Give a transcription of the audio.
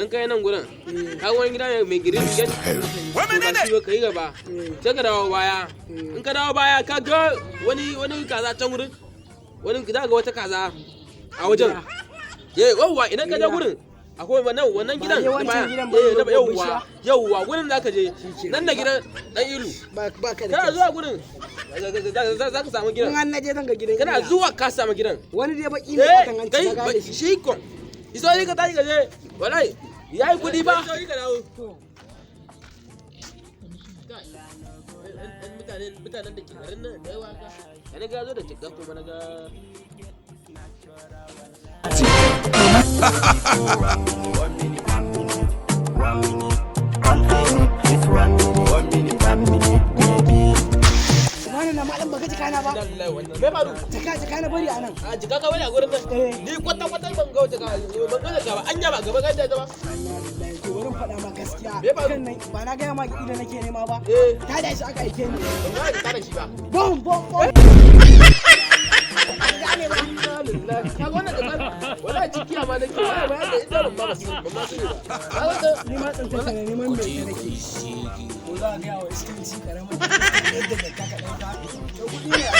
In kai nan gurin, ka ga wani gida mai green gate, to ba shi ba, ka yi gaba, sai ka dawo baya. In ka dawo baya, ka ga wani kaza can gurin, wani za ka ga wata kaza a wajen. Eh, yawwa, idan ka je gurin akwai wannan gidan dai na wancan baya. Gidan ba Eh, ne na babban yawwa bishiya? Yawwa, gurin za ka je nan da gidan dan Ilu. Ba ka da Kana kyau. zuwa gurin za ka samu In gidan. an naje zan ga gidan Kana Ila. zuwa ka samu gidan. Wani dai baki ne Eh, katon hanci kai ka gane shi. Shi kon iso ni ka tashi ka je, wallahi yayi kudi ba. To. Mutanen da ke garin nan da yawa ka da na ga zo da jigga kuma na ga. Wani na malam baka jika na ba. Wallahi wannan me faru? Jaka na bari a nan. A jika ka bari a gurin nan? Eh. Ni kwata kwata ban ga jika, ban ga jika ba. Anya ba gaba ga ta ba? To, bari in faɗa ma gaskiya. Me faru? Kan nan ba na gaya ma ida nake nema ba. Eh. Ta da shi aka aike ni. Ban ga jika da shi ba. Bom bom bom. Gane ba. Ka ga wannan jikar, wallahi cikiya ma nake, wallahi ba da ita ban ma ba ban ma sani ba. Ka ga Ni ma tsantar ka na neman mai ita nake. Ko za a gaya wa iskanci karamin yadda da ka ɗauka. Da kuɗi ne a